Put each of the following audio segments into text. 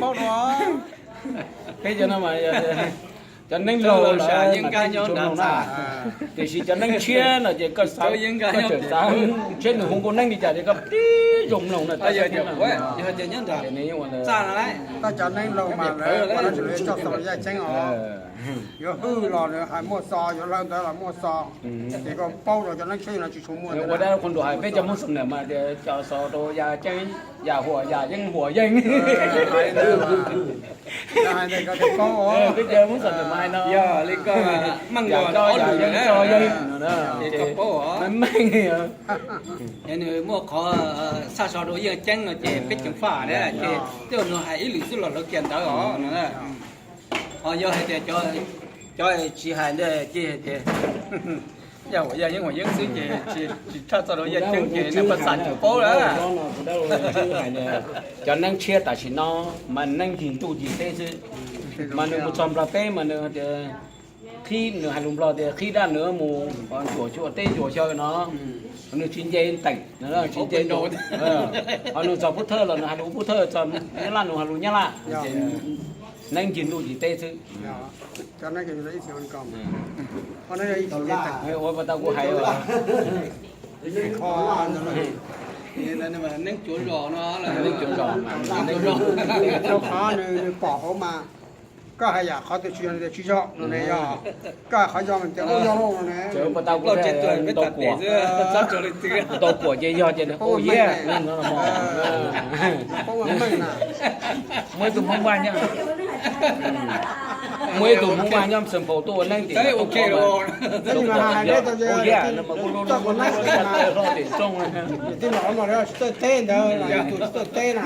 Paub dua. Peb cov no mas cov neeb laug los yeej nkag nyob nrad na, tiam sis cov neeb tshiab no ces koj xav, koj tseem xav seb nws hu nkauj neeb li cas ces koj tib zoo mloog na. Koj cov neeb laug mas lawv ua no tsis lawv coj tau yaj ceeb os. Yuav hwj los nws hais muaj xo, yuav lawv ntawd los muaj xo. Ces koj paub rau cov neeb tshiab no tsis tshua muaj. Ua dab qhuas nruam hais peb cov Hmoob Xyooj Nab mas tias cov xav rau yaj ceeb, yaj huam, yaj yeeb huam yeej. Peb cov Hmoob Xyooj Nab mas hais no, yaj coj, yaj yeeb coj yeej no na. Meej meej. Nws muaj qhov xaj so rau yaj ceeb no ces peb ceev faj na, ces tej zaum nws hais ib lwm xwb los lawv kiag ntawd os no. Ho yog hais tias cov tsis hais ntawd ces hais tias yaj huam, yaj yeeb huam yeeb xwb ces tsis tshaj txog rau yaj ceeb ces nej paj xam tsis paub lawm. Cov neeb tshiab tam sim no mas neeb ncig ntuj ncig teb xwb, mas nws mus txog Nplog teb mas nws tias qhib, nws hais lus Nplog tias qhib dab nws mus ntsuam xyuas teb ntsuam xyaw no, nws tsis nce teem, tsis nce, ho nws txog Pub Thawj los nws hais lus Pub Thawj, txog Nyab Laj nws hais lus Nyab Laj, neeb ncig ntuj ncig teb xwb. Ua pas tau kuv hais, neeb cuav zos no, neeb cuav zos, rau qhov nws pom hauv mas koj hais yam qhov twg tsis yog tias tsis yog no ne, yog koj hais qhov yog mas tias ua yog lauj no ne. Pas tau kuv hais ntau kuam, ntau kuam ces yog ces nws ua yeej no. Muaj ib tug Hmoob Vaj nyob, muaj ib tug Hmoob Vaj nyob Xeem Phaum tuaj ua neeb tim, ua yeej no mas kuj lub lub hlo tim rooj. Tib no tsis txawj teb ntawd, tus tsis txawj teb na.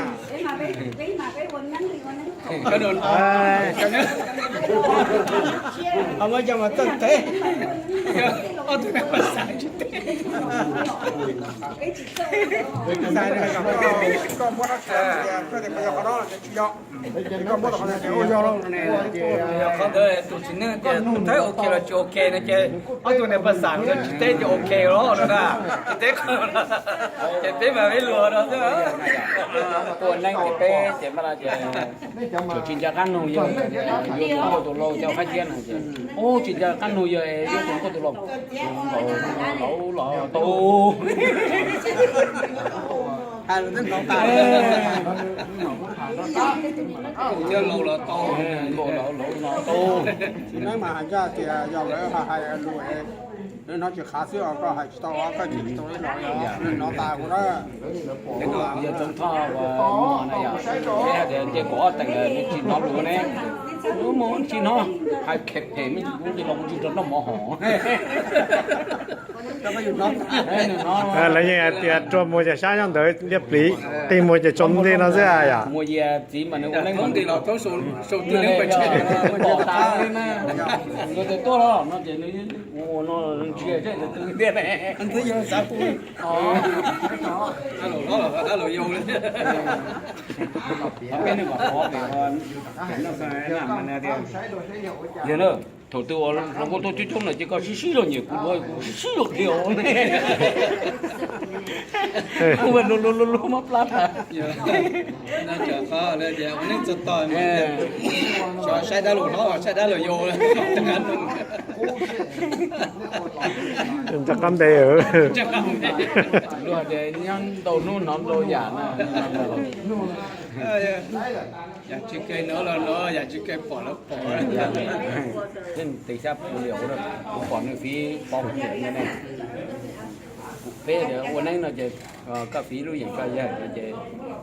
Muab coj mas txawj teb. Koj muab dab tsi tias koj tias yog qhov no los tias tsis yog, koj muab qhov no tias ua yog lauj no ne. Qhov ntawd tus txiv neej tias teb ok los tsis ok no ces ob tug niag paj xam tsis teb ces ok los no na, tsis teb qhov no, ces peb mas peb luag no xwb. Ua neeb ces peb ces mas tsis nco qab nug yog yuav tus nkauj tus laus coj qab ciab no ces, ub, tsis nco qab nug yog yuav tus nkauj tus laus, laus los tau. Hais lus twb hnov tas. Nkauj laus los tau, nkauj laus los tau. Txiv neeb mas hais ncaj tias yog lawv hais lus, lawv hnov tsis qhav xwb os, koj hais tsis tau, koj cem tsis tau lawv no, lawv hnov tas ua na. Yog Txoov Thoj uas muag na yog, peb hais tias nce kaum ob teem nws tsis hnov lus ne, lub muag tsis hnov, hais khem phem me ntsis kuv nqis los mus tsis rau noj mov hov. Lawv yeej hais tias rua muag ces sab nyob ntawd liab pliv, qi muag ces tsaus nti no xwb yom. Muag yias txiv mas nws ua neeb mas nws pom tas li na, nws tias tuaj los no ces nws ua no ntsia seb tus twg tiag ne. Peb nws kom qhov pem, yog na, thaum twg uas hluas nkauj tuaj coob coob lawm ces koj sib sib zog nyiam kuv dua, kuv sib sib zog dhia ne. Kuv mas luag luag luag luag mab plab tas. Saib dab laug hlob, saib dab laug yau. Nco qab npe. Luag tias nyob ntau hnub hnov ntau yam na. Yam tsis ke hnov los hnov, yam tsis ke pom los pom. Tes xyab puv liam, kuv pom nws fiv pov kuv liam ne. Peb ua neeb no ces koj fiv lub yeem tso yawg no ces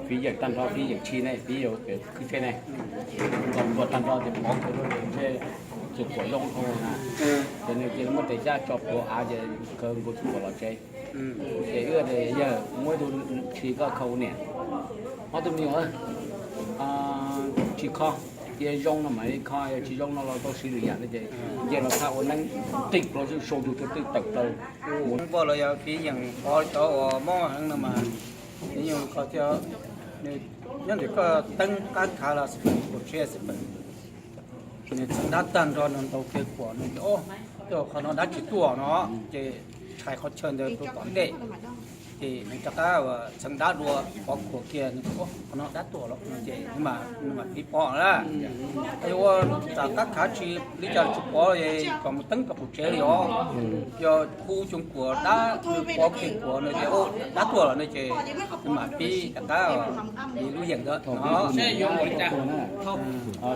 fiv yeem tag nrho, fiv yeem tshis ne, fiv yeem pem khwb tsheb ne, nkaus nkaus tag nrho ces pov kuv lub ntsej txug kuam zoo dhau na. Ces nws cia li muab tes xyab tso puv av ces kaw nkaus txug kuam los tsev. Ces wb tias yawg muab ib tug tshis koj kho ua niam. Ob tug me nyuam, tsis kho, cia zoo no mam li kho, yog tsis zoo no los tau siv lwm yam no ces nce los txhaj ua neeb, qij plhuav xwb sau tus twg twb tawm plaws. Npoj los yog fiv yeem pov cov uas mob heev no mas, nws yeej kho thiab. Nws nyob ntawm koj teeb qab khav los xij peem, kuam tsheb xij peem, nws txeev dab tag nrho no ntaus kev kuam no ces, o, tej qhov no dab tsi tuaj no ces tshais qhov chaw ntawd rau tom ntej. Ces nws rov qab txheev dab dua, pov khuam kiag, nws tias, Qhov no dab tuag lawm no ces nws mam pib pov na. Ua rov qab khav tsis li cas tsis pov, kom mus teeb rau pem tsev li os. Yog hu xyoo kuam dab, pov kiag kuam no ces dab tuag lawm no ces nws mam pib rov qab li lub yeem ntawd no.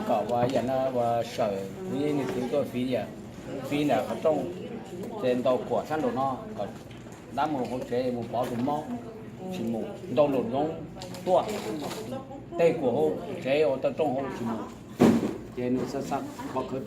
Kom ua yam no ua sawm, kuv yeej nws txiv tuaj fiv yam, fiv ntawm qhov rooj, ces ntaus kuam sab nraum no kom dab mus hauv tsev mus pov tus mob, tsis mus ntaus nraum zoov tuaj, tej kuam hauv tsev ua taw rooj hauv tsis mus, ces nws xa xa pov khawv